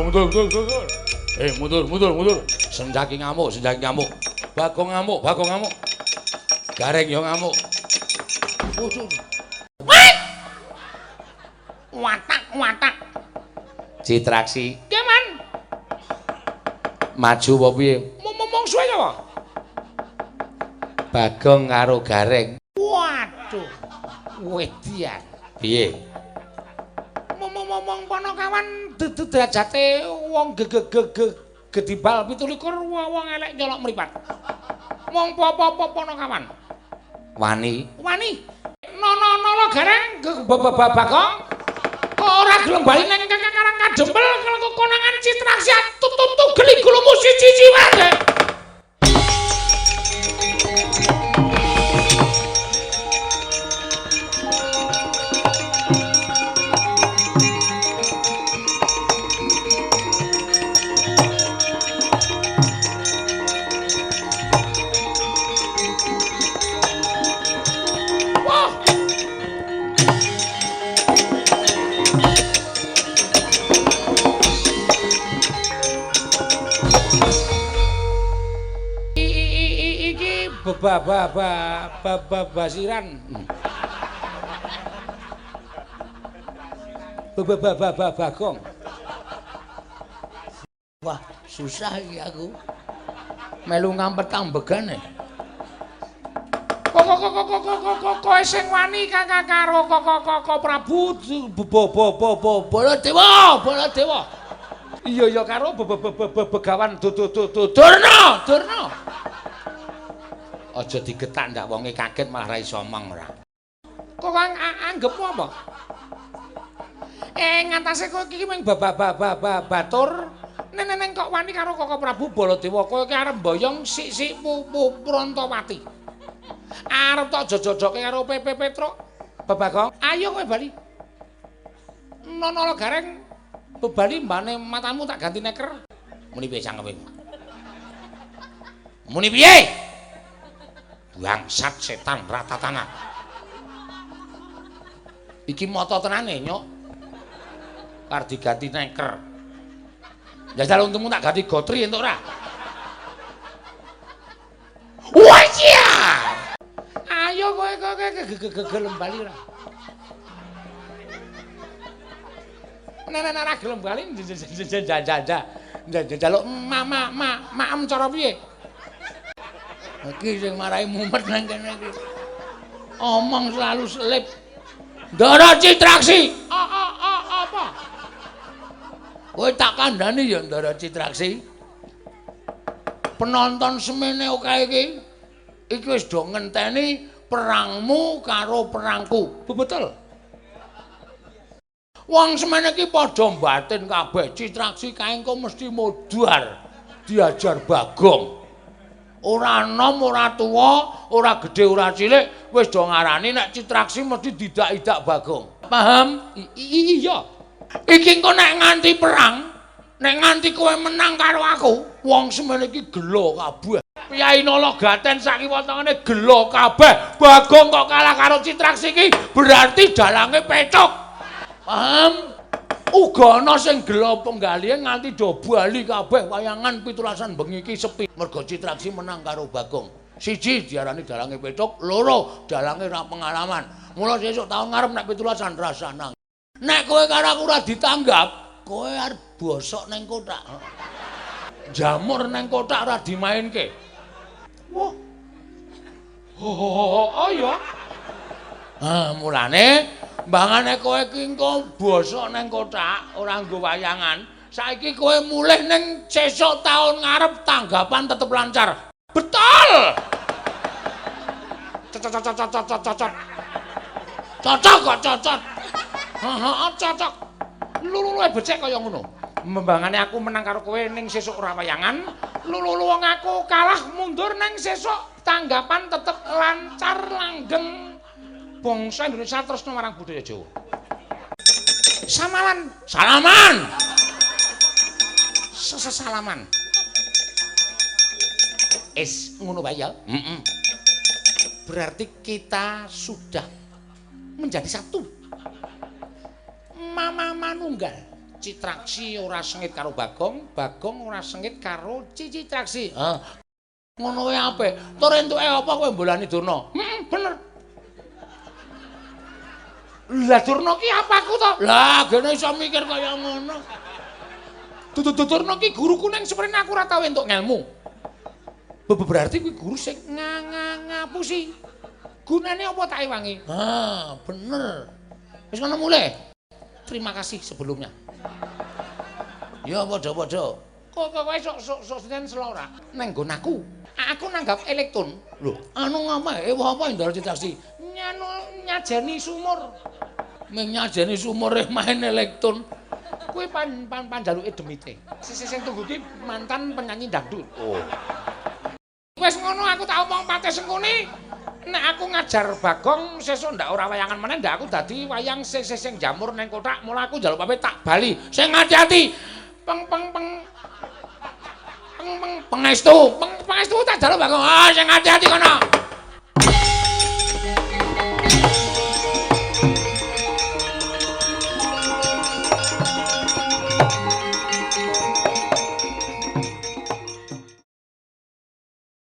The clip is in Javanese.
Mundur, mundur, mundur, mundur. Mundur, mundur, mundur. Senjaki ngamuk, senjaki ngamuk. Bagong ngamuk, Bagong ngamuk. Gareng yo ngamuk. Watak, watak. Citraksi. Keman. Maju apa piye? Ngomong suwe apa? Bagong karo Gareng. Waduh. Wedian. Piye? Ngomong-ngomong Ponokawan derajate wong gedibal 27 wong elek nyolok mripat. Wong apa-apa Ponokawan. Wani. Wani. Nono-nono Gareng Bagong. Kok ora gelem bali nang Karang Kadempel konangan Citraksi tututu geli gulumu siji-siji wae. Basiran. Bagong. Wah, susah iki aku. Melu ngampet ambegane. Kok kowe sing wani kakak karo kok Prabu Baladewa, Baladewa. Iya ya karo Begawan Durna, Durna. Aja digetak ndak wonge kaget malah ra iso omong ora. Kok anggepmu apa? Ngantase kowe iki mung batur. Neneng kok wani karo Koko Prabu Baladewa, kowe iki arep mboyong sik-sik Prantawati. Arep tok jojojoke karo PP Petruk. Bagong, ayo kowe bali. Nono Gareng bebali mbane matamu tak ganti neker. Muni piye cangkeme? Muni piye? Bangsat setan ratatana. Iki mata tenane nyok. Kar diganti neker. Jajal untumu tak ganti gotri entuk ora? Wah iya. Ayo kowe kowe gelem bali ora? Nek ora gelem bali njaluk maem cara piye? Iki sing marai mumet nang kene iki. Omong selalu selip. Ndara Citraksi. Apa? Kowe tak kandhani ya Ndara Citraksi. Penonton semene akeh iki. Iki wis do ngenteni perangmu karo perangku. Betul. Wong semene iki padha mbatin kabeh. Citraksi kae engko mesti modar diajar Bagong. Ora enom, ora tuwa, ora gedhe, ora cilik, wis do ngarani nek Citraksi mesti didak-idak Bagong. Paham? Iya. Iki engko nek nganti perang, nek nganti kowe menang karo aku, wong semene iki gelo kabeh. Kyai Nologaten sak kiwa tengene gelo kabeh. Bagong kok kalah karo Citraksi iki berarti dalange pecok. Paham? Uga ana sing gelo penggalihe nganti do bali kabeh wayangan 17 bengi iki sepi. Mergo Citraksi menang karo Bagong. Siji diarani dalange pecok, loro dalange ra pengalaman. Mula sesuk taun ngarep nek 17 rasana. Nek kowe karo aku ora ditanggap, kowe arep bosok ning kothak. Jamur ning kothak ora dimainke. Wah. Oh iya. Ah, mulane mbangane kowe iki engko bosok ning kothak ora nggo wayangan. Saiki kowe mulih ning sesuk taun ngarep tanggapan tetep lancar. Betul. Cocok cocok cocok cocok. Cocok kok cocok. Heeh, cocok. Lulu-lulu becik kaya ngono. Mbangane aku menang karo kowe ning sesuk ora wayangan, lulu-lulu wong aku kalah mundur ning sesuk tanggapan tetep lancar langgeng. Bangsa Indonesia tresno marang budaya Jawa. Samalan, salaman. Sesalaman. Es ngono wae ya. Heeh. Berarti kita sudah menjadi satu. Mama manunggal. Citraksi ora sengit karo Bagong, Bagong ora sengit karo Citraksi. Ha. Ngono wae apik. Tur entuke apa kowe mbolani Durna? Heeh, bener. Lah Durna ki apaku to? Lah gene iso mikir kaya ngono. Dudu Durna ki guruku ning seprene aku ora tau entuk ngelmu. Berarti kuwi guru sing ngapusi. Gunane apa tak ewangi? Ha, bener. Wis ngono mulih. Terima kasih sebelumnya. Ya padha-padha. Kok kowe sok Senin selo ora? Neng nggon aku. Aku nanggap elektron. Lho, anu ngapa? Ewah apa Indra Citraksi? Nyanu nyajeni sumur. Ming nyajeni sumur main elektron. Kuwi pan pan panjaluke demite. Sing tunggu ki mantan penyanyi dangdut. Oh. Wis ngono aku tak omong Patih Sengkuni. Nek aku ngajar Bagong sesuk ndak ora wayangan meneh ndak aku dadi wayang sing sing jamur neng kothak, mula aku njaluk pamit tak bali. Sing ati-ati. Peng peng peng. Peng peng pangestu, peng pangestu tak jaluk Bagong. Ah sing ati-ati kono.